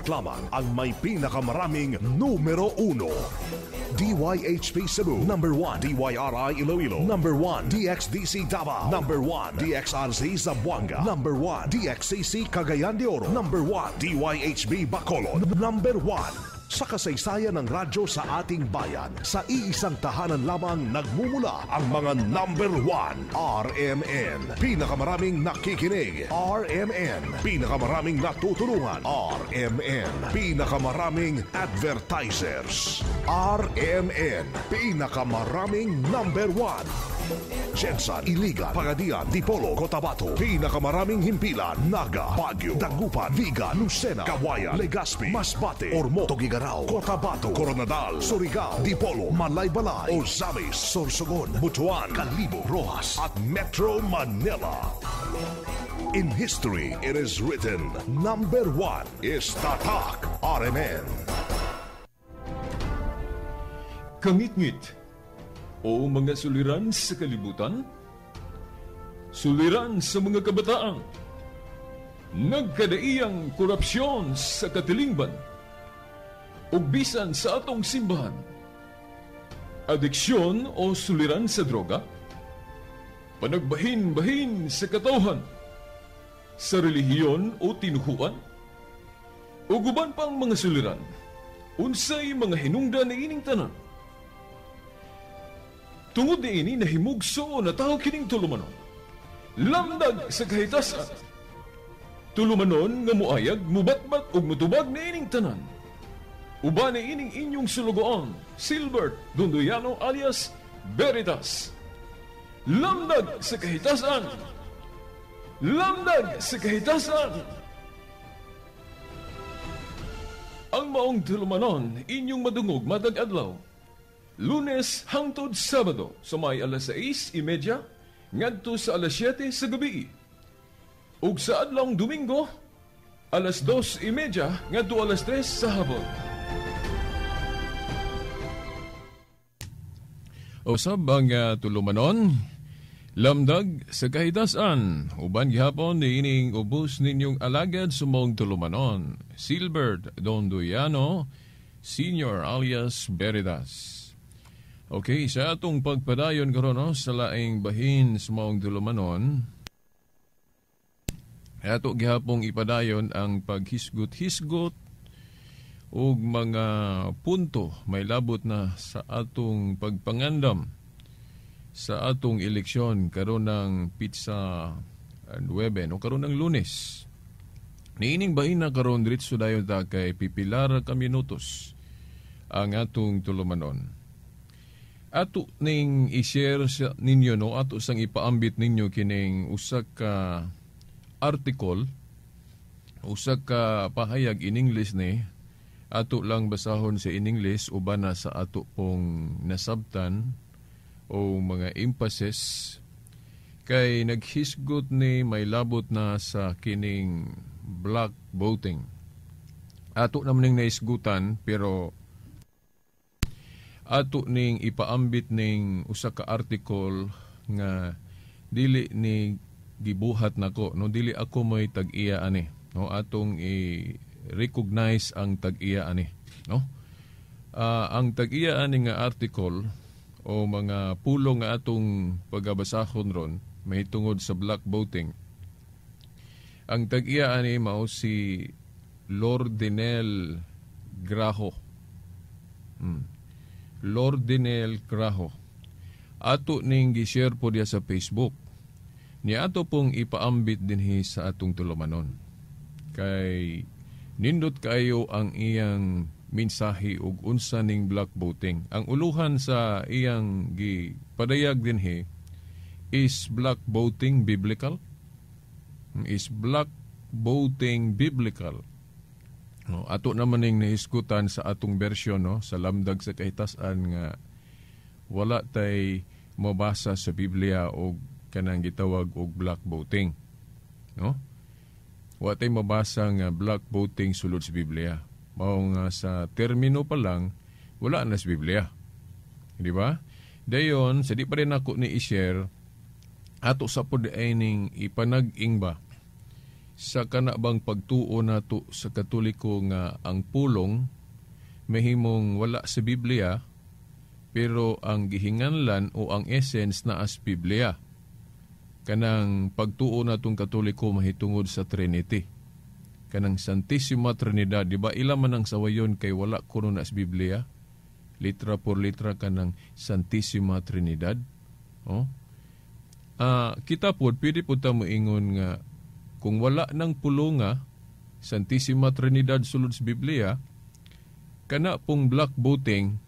Network lamang ang may pinakamaraming numero uno. DYHP Cebu, number 1. DYRI Iloilo, number 1. DXDC Davao, number 1. DXRZ Zamboanga, number 1. DXCC Cagayan de Oro, number 1. DYHB Bacolod, number 1. Sa kasaysayan ng radyo sa ating bayan, sa iisang tahanan lamang nagmumula ang mga number 1. RMN. Pinakamaraming nakikinig. RMN. Pinakamaraming natutulungan. RMN. Pinakamaraming advertisers. RMN. Pinakamaraming number 1. Gensan, Iligan, Pagadian, Dipolog, Cotabato. Pinakamaraming himpilan, Naga, Baguio, Dagupan, Vigan, Lucena, Cauayan, Legazpi, Masbate, Ormoc, Tuguegarao, Cotabato, Koronadal, Surigao, Dipolog, Malaybalay, Ozamiz, Sorsogon, Butuan, Kalibo, Roxas, at Metro Manila. In history, it is written, number 1 is Tatak RMN. Kangitngit o mga suliran sa kalibutan, suliran sa mga kabataan, nagkadaiyang korupsyon sa katilingban, ug bisan sa atong simbahan, adiksyon o suliran sa droga, panagbahin-bahin sa katawhan, sa relihiyon o tinuhuan, ug uban pang mga suliran, unsay mga hinungdan niining tanan. Tungod niini nahimugso na tao kining tulumanon. Lamdag sa kahitasan. Tulumanon nga muayag, mubatbat ug mutubag niining tanan. Uban niining inyong sulugoon, Silbert Dondoyano alias Veritas. Lamdag sa kahitasan. Lamdag sa kahitasan. Ang maong tulumanon inyong madungog matag adlaw. Lunes hangtod Sabado sa may alas 6:30 ngadto sa alas 7 sa gabi. Ug sa adlawng Domingo alas 2:30 ngadto alas 3 sa hapon. Usab ang tulumanon, lamdag sa kahitasan, uban gihapon niining ubos ninyong alagad sumong tulumanon, Silbert Dondoyano, Senior alias Veritas. Okay, sa atong pagpadayon karon no, sa laing bahin sa maong tulumanon, ato gihapong ipadayon ang paghisgot-hisgot ug mga punto may labot na sa atong pagpangandam sa atong eleksyon karon ng pitsa 9 no, karon ng Lunes. Niining bahin na karon diretso dayon ta kay pipilar ka minutos ang atong tulumanon. Ato ning i-share sa ninyo no, ato sang ipaambit ninyo kining usa ka article, usa ka pahayag in English ni, ato lang basahon sa in English uban na sa ato pong nasabtan o mga emphasis kay naghisgot ni may labot na sa kining block voting. Ato naman ning naisgutan pero ato ning ipaambit ning usa ka article nga dili ni gibuhat nako no, dili ako may tag-iya ani no, atong i-recognize ang tag-iya ani no. Ang tag-iya ani nga article o mga pulong nga atong pagabasahon ron mahitungod sa block voting. Ang tag-iya ani mao si Lordinel Grajo. Lordinel Grajo. Ato ning gi-share po diya sa Facebook. Ni ato pong ipaambit dinhi sa atong tulumanon. Kay nindot kaayo ang iyang mensahe ug unsa ning block voting. Ang uluhan sa iyang gipadayag dinhi is block voting biblical? Is block voting biblical? No, ato naman ning nahisgutan sa atong bersyon no, sa lamdag sa kahitasan nga wala tay mabasa sa Biblia og kanang gitawag og block voting. No? Wa tay mabasa nga block voting sulod sa Biblia. Mao nga sa termino pa lang wala na sa Biblia. Di ba? Dayon sa di pa rin ako ni i-share ato sa pud ay ning ipanag-ing ba. Sa kana bang pagtuo nato sa Katoliko nga ang pulong mahimong wala sa Biblia pero ang gihinganlan o ang essence naa sa Biblia. Kanang pagtuo natong Katoliko mahitungod sa Trinity. Kanang Santissima Trinidad, di ba ila man ang sawayon kay wala kuno na sa Biblia? Litra por litra kanang Santissima Trinidad. Oh. Kita pod pwede pod ta moingon nga kung wala ng pulonga Santissima Trinidad sulod sa Biblia, kana pong block voting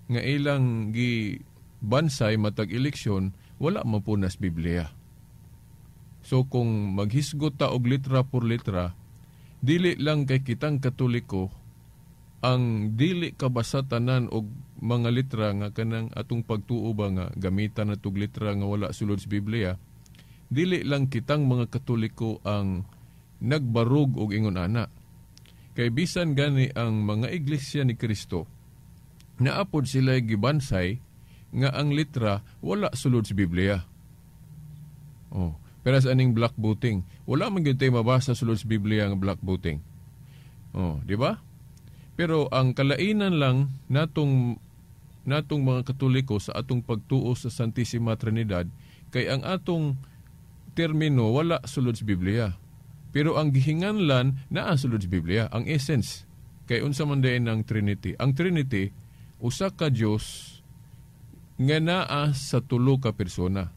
nga ilang gibansay matag eleksyon, wala man po nas Biblia. So kung maghisgot ta og litra por litra, dili lang kay kitang Katoliko ang dili kabasa tanan og mga litra nga kanang atong pagtuo ba nga gamitan na tog litra nga wala sulod sa Biblia, dili lang kitang mga Katoliko ang nagbarug og ingon ana. Kay bisan gani ang mga Iglesia ni Kristo, naapod sila gibansay nga ang litra wala sulod sa Biblia. Oh, pero sa aning block voting, wala man gyud tay mabasa sulod sa Biblia nga block voting. Oh, di ba? Pero ang kalainan lang natong natong mga Katoliko sa atong pagtuo sa Santissima Trinidad kay ang atong termino wala sulod sa Biblia. Pero ang gihinganlan naa sulod sa Biblia, ang essence. Kay unsa man diay ang Trinity? Ang Trinity usa ka Dios nga naa sa tulo ka persona.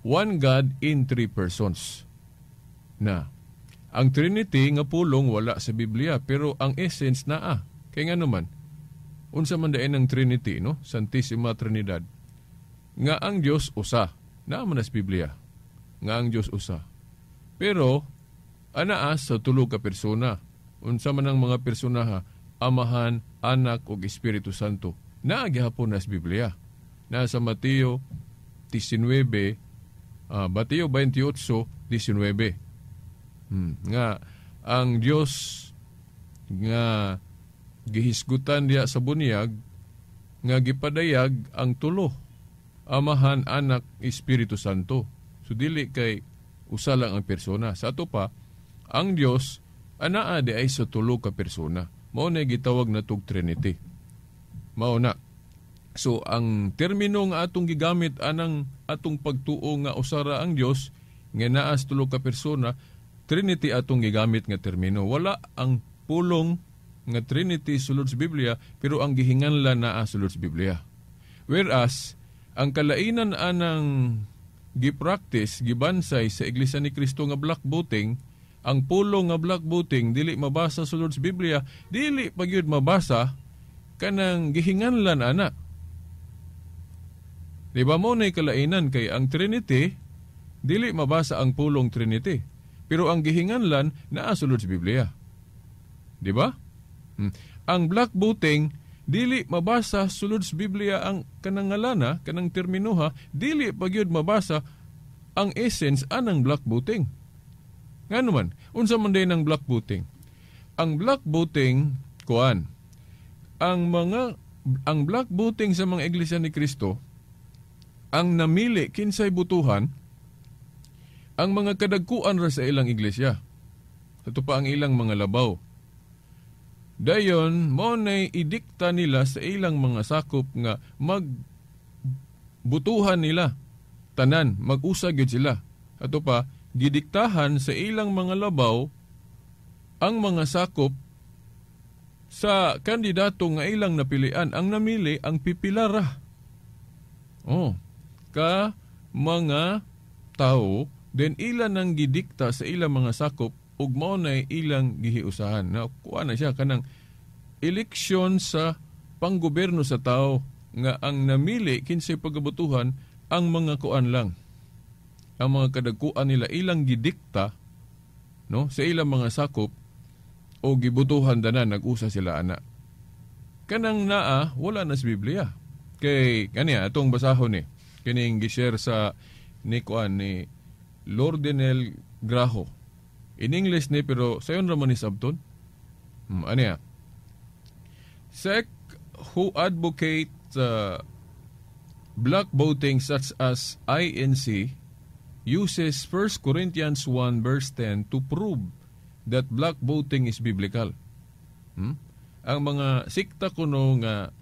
One God in three persons. Na ang Trinity nga pulong wala sa Biblia pero ang essence naa. Kay ngano man, unsa man diay ang Trinity, no? Santissima Trinidad. Nga ang Dios usa. Naa man sa Biblia. Nga ang Dios usa. Pero anaa sa tulo ka persona. Unsa man ang mga personaha? Amahan, Anak ug Espiritu Santo. Naa gihapon na sa Biblia. Naa sa Mateo 19, Mateo 28:19. Nga ang Dios nga gihisgutan diya sa bunyag nga gipadayag ang tulo, Amahan, Anak, Espiritu Santo. So dili kay usa lang ang persona. Sa ato pa, ang Dios anaa di ay sa tulo ka persona. Mao na gitawag na tug Trinity. Mao na. So ang termino nga atong gigamit anang atong pagtuo nga usara ang Dios nga naa sa tulo ka persona, Trinity atong gigamit nga termino. Wala ang pulong nga Trinity sulod sa Biblia pero ang gihinganlan naa sulod sa Biblia. Whereas ang kalainan anang gipractice, gibansay sa Iglesia ni Cristo nga block voting, ang pulong nga block voting dili mabasa sulod sa Biblia, dili pa gyud mabasa kanang gihinganlan ana. Di ba mo na'y kalainan kay ang Trinity dili mabasa ang pulong Trinity, pero ang gihinganlan naa sulod sa Biblia. Di ba? Ang block voting dili mabasa sulod sa Biblia ang kanang ngalana, kanang terminoha, dili pa gyud mabasa ang essence anang block voting. Ngano man, unsa man din ang block voting? Ang block voting kuan, ang block voting sa mga Iglesia ni Kristo, ang namili kinsay butuhan, ang mga kadagkuan ra sa ilang iglesia. Ito pa ang ilang mga labaw. Dayon, mao nay idikta nila sa ilang mga sakop nga magbutuhan nila. Tanan, mag-usa gyud sila. Ato pa, gidiktahan sa ilang mga labaw ang mga sakop sa kandidato nga ilang napilian. Ang namili, ang pipilara. Oh, ka mga tao, then ilan ang gidikta sa ilang mga sakop ug mao nay ilang gihiusahan. Na kuha na siya kanang eleksyon sa panggobyerno sa tao nga ang namili kinsay pagabutuhan ang mga kuan lang. Ang mga kadagkuan nila ilang gidikta, no, sa ilang mga sakop o gibutuhan dana nag-usa sila ana. Kanang naa wala na sa Biblia. Kay kaniya atong basahon ni kining gi-share sa ni kuan ni Lordenel Grajo. In English ni pero sayon ra man ni sabton. Ano ya? Sect who advocate block voting such as INC uses 1 Corinthians 1 verse 10 to prove that block voting is biblical. Ang mga sikta kuno nga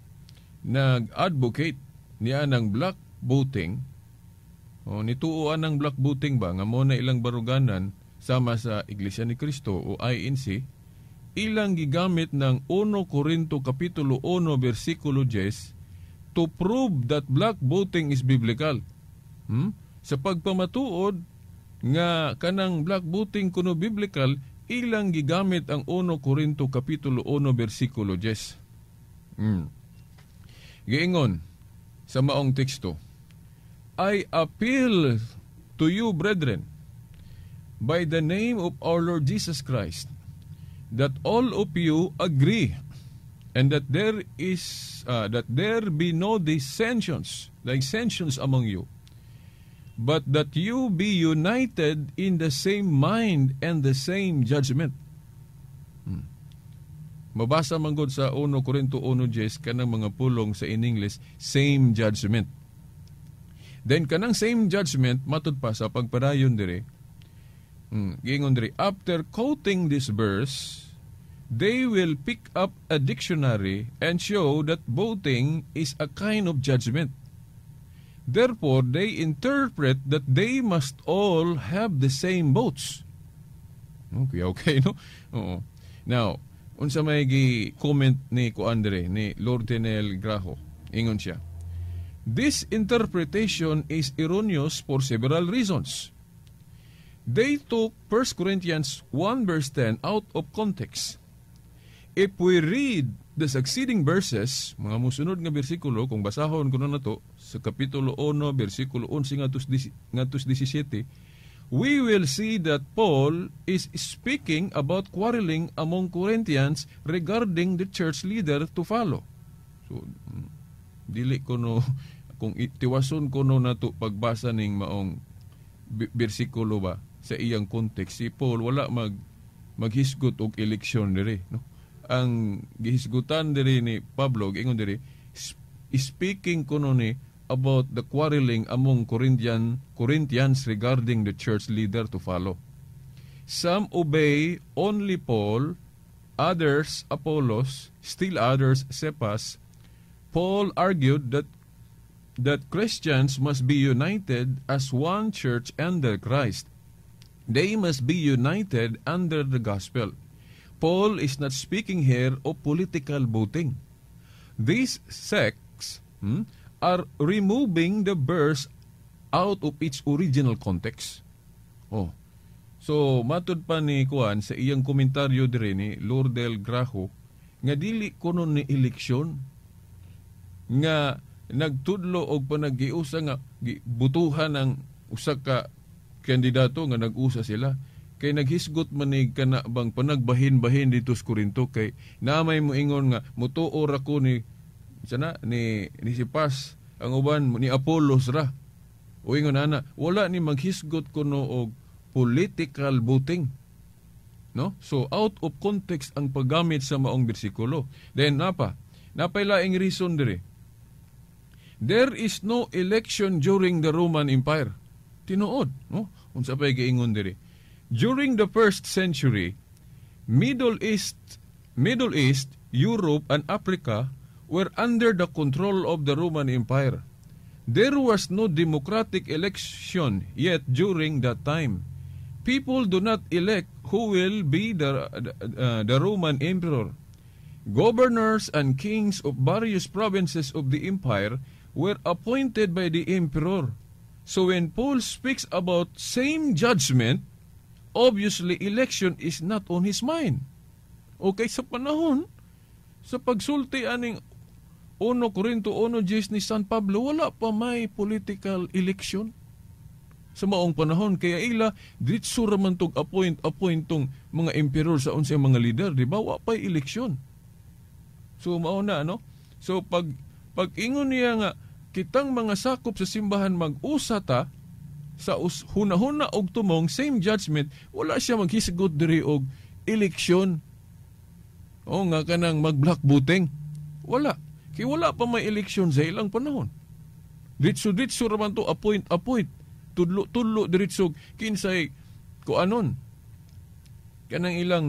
nag-advocate niya ng block voting, o nituoan ng block voting ba nga mo na ilang baruganan sama sa Iglesia ni Cristo o INC, ilang gigamit ng 1 Corinto Kapitulo 1 versikulo 10 to prove that block voting is biblical. Sa pagpamatuod nga kanang block voting kuno biblical, ilang gigamit ang 1 Corinto Kapitulo 1 versikulo 10. Giingon sa maong teksto, "I appeal to you, brethren, by the name of our Lord Jesus Christ, that all of you agree and that there be no dissensions among you, but that you be united in the same mind and the same judgment." Mabasa man gud sa 1 Corinto 1:10 kanang mga pulong sa in English, "same judgment." Then kanang "same judgment", matud pa sa pagpadayon dire, giingon dire, "After quoting this verse, they will pick up a dictionary and show that voting is a kind of judgment. Therefore, they interpret that they must all have the same votes." Okay, no? Oo. Now, unsa may gi-comment ni kuan dire, ni Lourdenel Grajo? Ingon siya, "This interpretation is erroneous for several reasons. They took 1 Corinthians 1 verse 10 out of context. If we read the succeeding verses," mga musunod nga bersikulo, kung basahon kuno nato sa Kapitulo 1, bersikulo 11 ngadto 17, "we will see that Paul is speaking about quarreling among Corinthians regarding the church leader to follow." So, dili ko no, kung tiwason ko no nato pagbasa ning maong bersikulo ba sa iyang context, si Paul wala maghisgot og eleksyon diri, no? Ang gihisgutan diri ni Pablo, giingon diri, speaking kuno ni about the quarreling among Corinthians regarding the church leader to follow. "Some obey only Paul, others Apollos, still others Cephas. Paul argued that Christians must be united as one church under Christ. They must be united under the gospel. Paul is not speaking here of political voting. These sects are removing the verse out of its original context." Oh. So, matud pa ni kuan sa iyang komentaryo dire ni Lourdel Grajo nga dili kuno ni eleksyon nga nagtudlo og panaggiusa nga butuhan ang usa ka kandidato nga nag-usa sila, kay naghisgot man ni kana bang panagbahin-bahin dito sa Corinto, kay naamay moingon nga mutuo ra ko ni sana ni si Pas, ang uban ni Apollos ra. O ingon ana, wala ni maghisgot kuno og political voting, no? So out of context ang paggamit sa maong bersikulo. Then napay laing reason dire. "There is no election during the Roman Empire." Tinuod, no? Unsa pay giingon dire? "During the first century, Middle East, Europe, and Africa were under the control of the Roman Empire. There was no democratic election yet during that time. People do not elect who will be the Roman emperor. Governors and kings of various provinces of the empire were appointed by the emperor. So when Paul speaks about same judgment, obviously election is not on his mind." Okay, sa panahon, sa pagsulti aning 1 Corinto 1:10 ni San Pablo, wala pa may political election sa maong panahon. Kaya ila, diretso ra man tog appoint tong mga emperor sa unsay mga leader, di ba? Wa pa'y eleksyon. So mao na, no? So pag ingon niya nga kitang mga sakop sa simbahan mag-usa ta sa hunahuna og tumong, same judgment, wala siya maghisgot diri og eleksyon o nga kanang mag-block voting. Wala. Kay wala pa may eleksyon sa ilang panahon. Ditso-ditso ra man to, appoint, appoint. Nagtudlo-tudlo diretso kinsay kuanon kanang ilang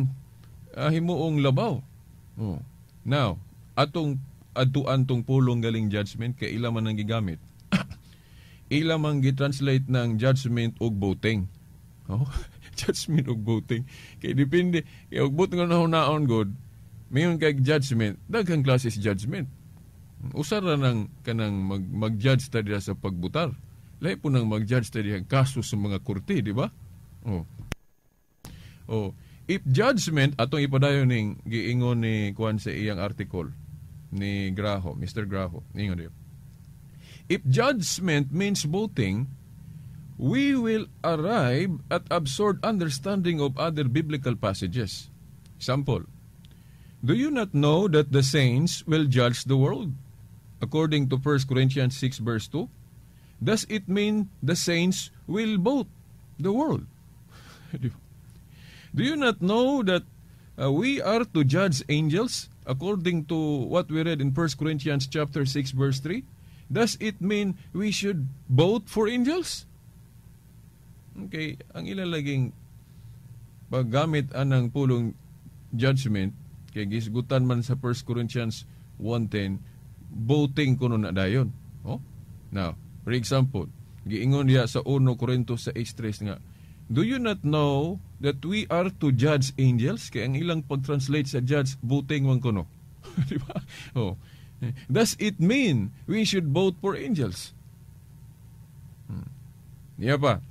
himuong labaw. Oh. Now, atong adtuan tong pulong galing judgment kay ila man ang gigamit. Ila man gitranslate ng judgment og voting. Oh, judgment og voting. Kay depende kay og vote nga nahunaon god, mayon kay judgment, daghang classes judgment. Usa ra nang kanang mag-judge ta diha sa pagbutar. Lahi po nang mag-judge ta diha kaso sa mga korte, di ba? Oh. Oh, if judgment atong ipadayon ning giingon ni kuan sa iyang article ni Graho, Mr. Graho, ingon diyo. If judgment means voting, we will arrive at absurd understanding of other biblical passages. Example, do you not know that the saints will judge the world? According to 1 Corinthians 6 verse 2, does it mean the saints will vote the world? Do you not know that we are to judge angels according to what we read in 1 Corinthians chapter 6 verse 3? Does it mean we should vote for angels? Okay, ang ilalaging paggamit anang pulong judgment kay gisgutan man sa 1 Corinthians 1:10, voting kuno na dayon. Oh? Now, for example, giingon diya sa 1 Corinto sa 6:3 nga, do you not know that we are to judge angels? Kay ang ilang pag-translate sa judge, voting man kuno. Di ba? Oh. Does it mean we should vote for angels? Niya pa.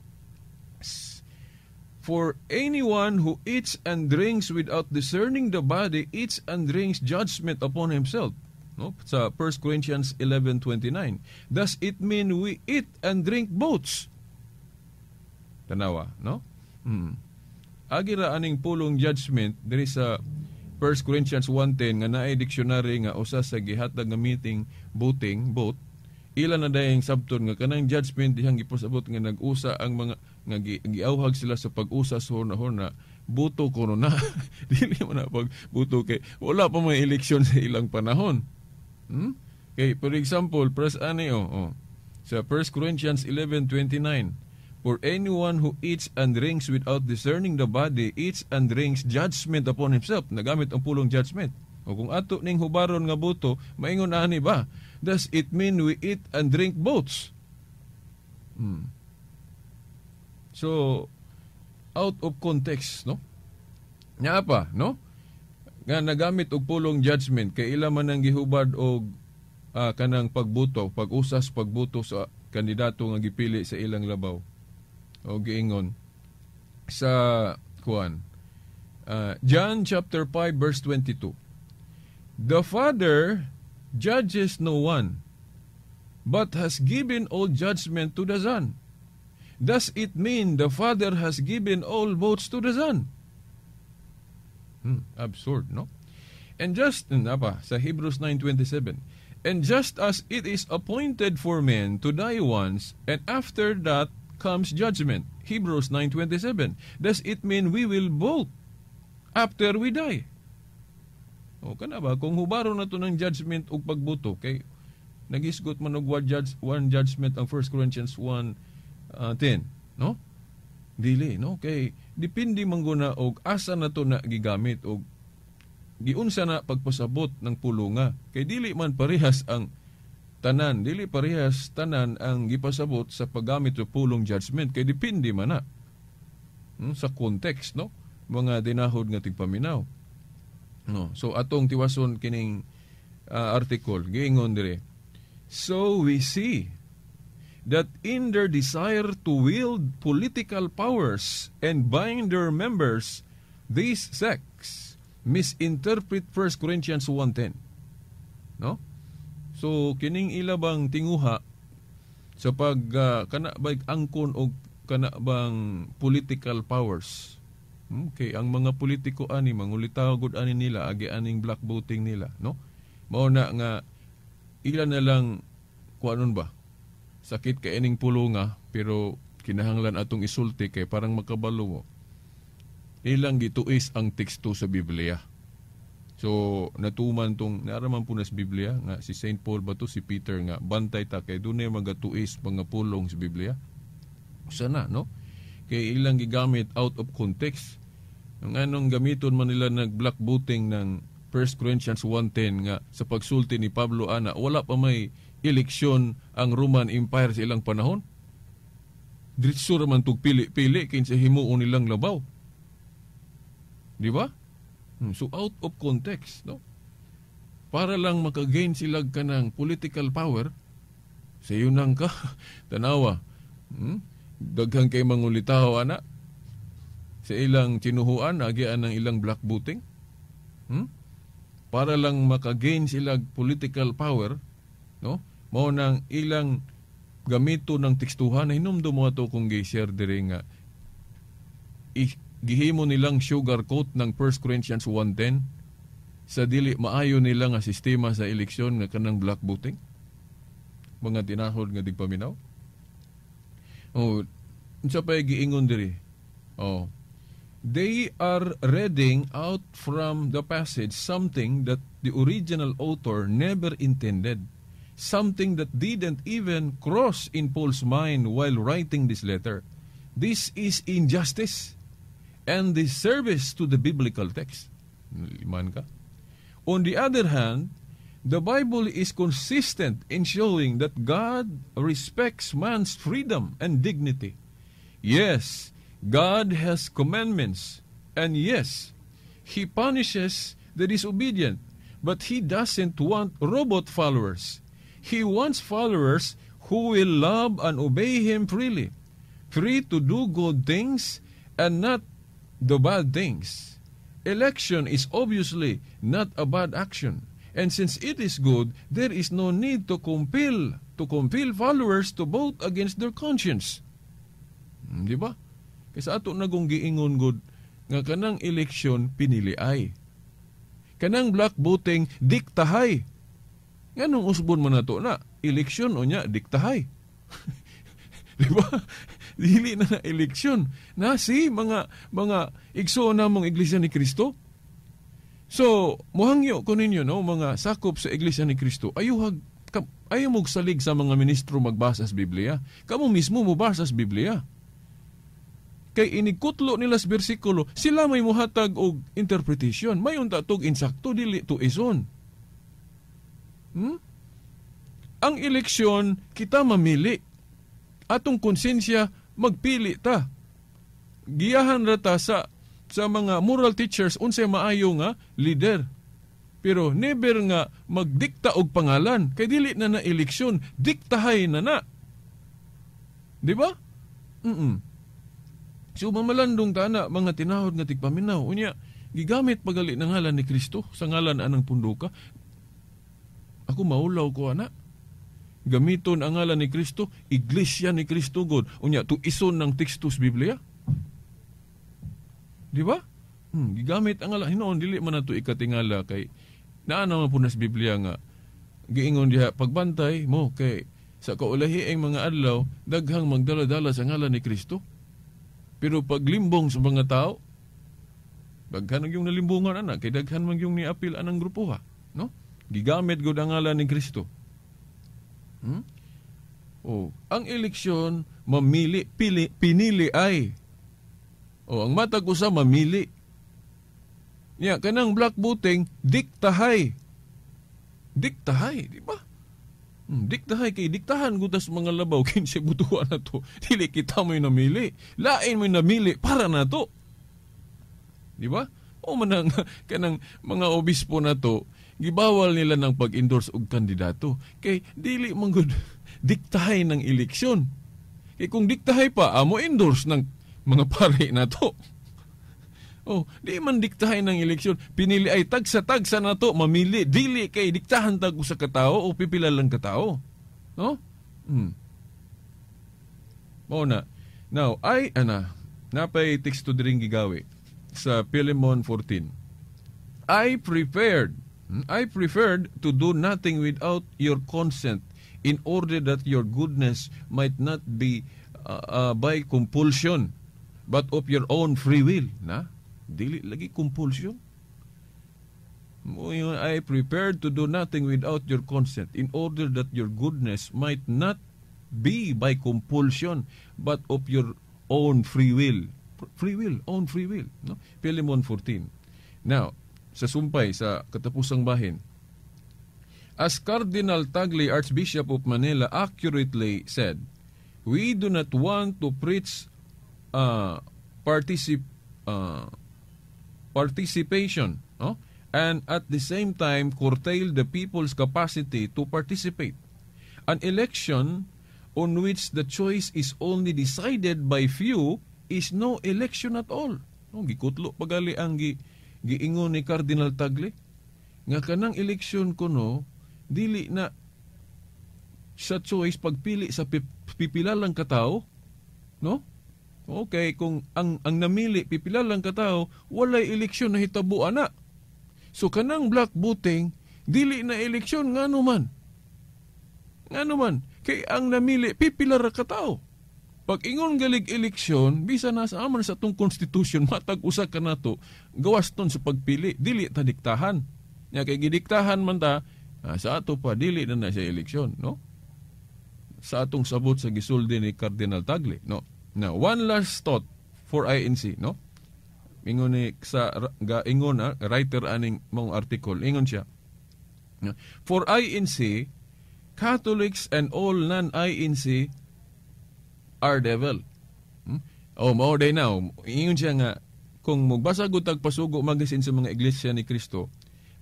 For anyone who eats and drinks without discerning the body eats and drinks judgment upon himself. No? Sa 1 Corinthians 11:29. Does it mean we eat and drink both? Tanawa, no? Agi ra aning pulong judgment diri sa 1 Corinthians 1:10 nga naay dictionary nga usa sa gihatag nga meaning voting, vote, ila na dayeng sabton nga kanang judgment dihang gipasabot nga nag-usa ang mga nga giawhag sila sa pag-usa sa huna-huna, buto kuno na. Dili man na pag buto kay wala pa may eleksyon sa ilang panahon. Kay for example, press ani oh. Sa 1 Corinthians 11:29, for anyone who eats and drinks without discerning the body eats and drinks judgment upon himself. Nagamit ang pulong judgment. O kung ato ning hubaron nga buto, maingon ani ba? Does it mean we eat and drink both? So, out of context, no? Nya pa, no? Nga nagamit og pulong judgment kay ila man ang gihubad og kanang pagbuto, pag-usas pagbuto sa kandidato nga gipili sa ilang labaw. O giingon sa kuan. John chapter 5 verse 22. The Father judges no one, but has given all judgment to the Son. Does it mean the Father has given all votes to the Son? Absurd, no? And just, napa, sa Hebrews 9:27, and just as it is appointed for men to die once, and after that comes judgment. Hebrews 9:27. Does it mean we will vote after we die? O kana ba kung hubaro na to ng judgment ug pagbuto kay nagisgot man og one judgment ang 1 Corinthians 1:10, no? Dili, no? Kay depende man guna og asa na to na gigamit og giunsa na pagpasabot ng pulunga. Kay dili man parehas ang tanan, dili parehas tanan ang gipasabot sa paggamit og pulong judgment kay depende man na sa context, no? Mga dinahod nga tigpaminaw. No, so atong tiwason kining article giingon dire. So we see that in their desire to wield political powers and bind their members, these sects misinterpret 1 Corinthians 1:10. No? So kining ila bang tinguha sa pag kana bang angkon og kana bang political powers. Okay, ang mga politiko ani mangulitaw gud ani nila agi aning black voting nila, no? Mao na nga ila na lang kuanon ba? Sakit kay ining pulunga pero kinahanglan atong isulti kay parang makabalo mo. Ilang gituis ang teksto sa Biblia. So natuman tong naaraman po na sa Biblia nga si Saint Paul ba to si Peter nga bantay ta kay dunay magatuis mga pulong sa Biblia. Usa na, no? Kay ilang gigamit out of context. Ang anong gamiton man nila nag block voting ng 1 Corinthians 1:10 nga sa pagsulti ni Pablo ana, wala pa may eleksyon ang Roman Empire sa ilang panahon. Diretso ra man tug pili-pili kinsa himuon nilang labaw. Di ba? So out of context, no? Para lang makagain sila kanang political power, sa iyo nang ka tanawa. Daghan kay mangulitaw ana sa ilang tinuhuan, agian ng ilang block voting. Para lang makagain sila political power, no? Mao nang ilang gamito ng tekstuhan. Hinumdum mo ato kung gi-share diri nga gihimo nilang sugar coat ng 1 Corinthians 1:10 sa dili maayo nila nga sistema sa eleksyon nga kanang block voting. Mga tinahod nga digpaminaw. Oh, unsa pa giingon diri? Oh. They are reading out from the passage something that the original author never intended. Something that didn't even cross in Paul's mind while writing this letter. This is injustice and disservice to the biblical text. Liman ka. On the other hand, the Bible is consistent in showing that God respects man's freedom and dignity. Yes, God has commandments, and yes, He punishes the disobedient, but He doesn't want robot followers. He wants followers who will love and obey Him freely, free to do good things and not the bad things. Election is obviously not a bad action. And since it is good, there is no need to compel followers to vote against their conscience. Di ba? Kaysa ato nagong giingon gud nga kanang eleksyon pinili ay. Kanang block voting diktahay. Nganong usbon man nato na eleksyon o nya diktahay? Di ba? Dili na na eleksyon. Na si mga igsoon namong Iglesia ni Kristo. So, muhangyo ko ninyo, no, mga sakop sa Iglesia ni Kristo, ayuhag ayaw mo salig sa mga ministro magbasa sa Biblia. Kamo mismo mobasa sa Biblia. Kay inikutlo nila sa bersikulo, sila may muhatag og interpretation. May unta tog insakto, dili to ison. Ang eleksyon, kita mamili. Atong konsensya, magpili ta. Giyahan ra ta sa mga moral teachers unsay maayo nga leader. Pero never nga magdikta og pangalan kay dili na na eleksyon, diktahay na na. Di ba? So mamalandong ta na mga tinahod nga tigpaminaw. Unya, gigamit pagali ng ngalan ni Kristo sa ngalan anang punduka. Ako maulaw ko ana. Gamiton ang ngalan ni Kristo, Iglesia ni Kristo God. Unya, tuison ng teksto sa Biblia. Di ba? Gigamit ang ngalan. Hinoon, dili man nato ikatingala kay naa naman po na sa Biblia nga giingon diha pagbantay mo kay sa kaulahi ang mga adlaw daghang magdala-dala sa ngalan ni Kristo. Pero paglimbong sa mga tao, daghan ang yung nalimbungan ana kay daghan man yung niapil anang grupo ha, no? Gigamit gud ang ngalan ni Kristo. Oh, ang eleksyon mamili, pili, pinili ay. Oh, ang matag usa mamili. Nya kanang block voting diktahay. Diktahay, di ba? Diktahay kay diktahan gutas mga labaw kinsa butuan na to. Dili kita mo'y namili. Lain mo'y namili para na to. Di ba? O manang kanang mga obispo na to, gibawal nila ng pag-endorse og kandidato kay dili man gud diktahay ng eleksyon. Kay kung diktahay pa, amo endorse ng mga pare na to. Oh, di man diktahay ng eleksyon. Pinili ay tagsa-tagsa na to, mamili. Dili kay diktahan tag usa ka tawo o pipila lang ka tao. No? Mao na. Now, ay ana, napay teksto diring gigawi sa Philemon 14. I preferred to do nothing without your consent in order that your goodness might not be by compulsion but of your own free will. Na? Dili lagi compulsion. I prepared to do nothing without your consent in order that your goodness might not be by compulsion, but of your own free will. Free will, own free will. No? Philemon 14. Now, sa sumpay, sa katapusang bahin, as Cardinal Tagle, Archbishop of Manila, accurately said, we do not want to preach participation, no? And at the same time curtail the people's capacity to participate. An election on which the choice is only decided by few is no election at all. No, gikutlo pagali ang giingon ni Cardinal Tagle nga kanang eleksyon kuno dili na sa choice pagpili sa pipila lang katao, no? Okay, kung ang namili pipila lang katao, walay eleksyon na hitabo ana. So kanang block voting dili na eleksyon ngano man. Ngano man kay ang namili pipila ra katao. Pag ingon galig eleksyon, bisa na sa aman sa atong constitution, matag usa ka nato, gawas ton sa pagpili, dili ta diktahan. Nya kay gidiktahan man ta, sa ato pa dili na siya eleksyon, no? Sa atong sabot sa gisuldi ni Cardinal Tagle, no? Now, one last thought for INC, no? Ingon ni sa ingon writer aning mong article, ingon siya. For INC, Catholics and all non-INC are devil. Oh, mao day now. Ingon siya nga kung magbasa gud tag pasugo magasin sa mga iglesia ni Kristo,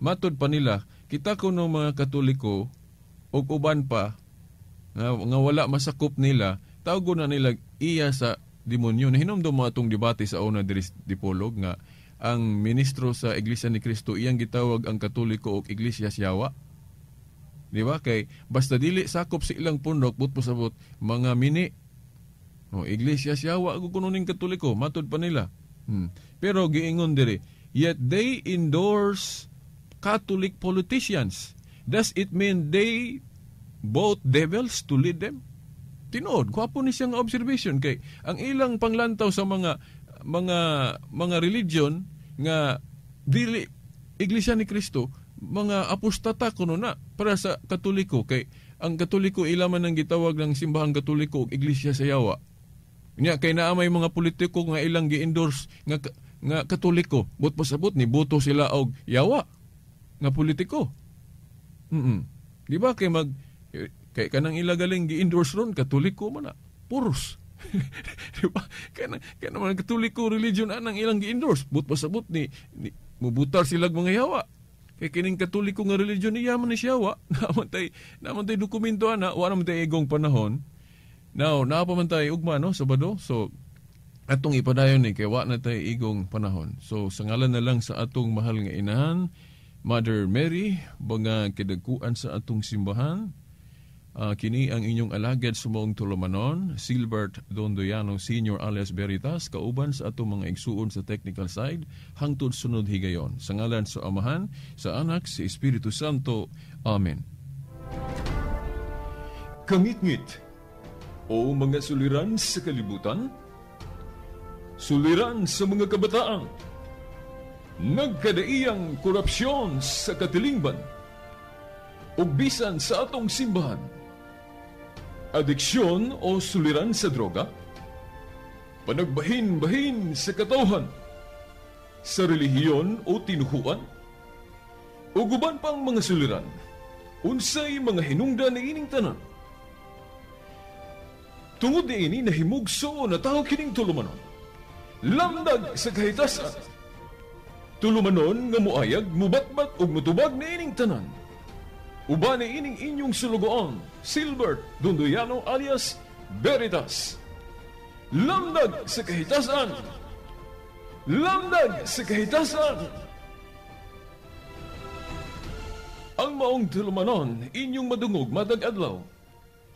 matud pa nila kita kuno mga Katoliko og uban pa nga wala masakop nila, tawgon na nila iya sa demonyo. Nahinumdum mo atong debate sa una diri Dipolog nga ang ministro sa Iglesia ni Kristo iyang gitawag ang Katoliko og Iglesia Siyawa. Di ba? Kay basta dili sakop sa ilang pundok, but pasabot mga mini. O, Iglesia Siyawa ako kuno ning Katoliko, matud pa nila. Pero giingon diri, yet they endorse Catholic politicians. Does it mean they vote devils to lead them? Tinuod, gwapo ni siyang observation kay ang ilang panglantaw sa mga religion nga dili Iglesia ni Kristo, mga apostata kuno na para sa Katoliko kay ang Katoliko ila man ang gitawag ng simbahang Katoliko og Iglesia sa Yawa. Nya kay naa may mga politiko nga ilang gi-endorse nga Katoliko, but pasabot ni boto sila og Yawa nga politiko. Di ba kay kay kanang ila galing gi-endorse ron Katoliko man na puros. Di ba? Kay naman Katoliko religion anang ilang gi-endorse, but pasabot ni mubutar sila mga Yawa. Kay kining Katoliko nga religion niya man ni siyawa. Naman tay dokumento ana, wa naman tay igong panahon. Now, naa pa man tay ugma, no, Sabado. So atong ipadayon ni kay wa na tay igong panahon. So sa ngalan na lang sa atong mahal nga inahan, Mother Mary, mga kidagkuan sa atong simbahan, kini ang inyong alagad sa maong tulumanon, Silbert Dondoyano Sr. alias Veritas, kauban sa atong mga igsuon sa technical side, hangtod sunod higayon. Sa ngalan sa Amahan, sa Anak, sa Espiritu Santo. Amen. Kangitngit o mga suliran sa kalibutan, suliran sa mga kabataan, nagkadaiyang korupsyon sa katilingban, ug bisan sa atong simbahan, adiksyon o suliran sa droga, panagbahin-bahin sa katawhan, sa relihiyon o tinuhuan, ug uban pang mga suliran, unsay mga hinungdan niining tanan. Tungod niini nahimugso na tao kining tulumanon, lamdag sa kahitasan. Tulumanon nga muayag, mubatbat ug mutubag niining tanan. Uban ni ining inyong sulugoon, Silbert Dondoyano alias Veritas. Lamdag sa kahitasan! Lamdag sa kahitasan! Ang maong tulumanon, inyong madungog matag adlaw.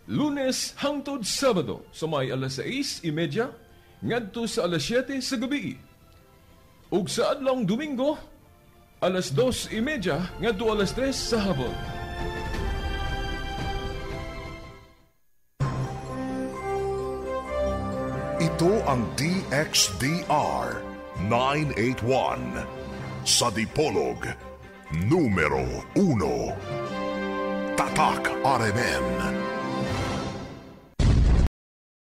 Lunes hangtod Sabado, sa may alas 6:30, ngadto sa alas 7 sa gabi. Ug sa adlawng Domingo, alas 2:30, ngadto alas 3 sa hapon. Ito ang DXDR 981 sa Dipolog, numero 1. Tatak RMN.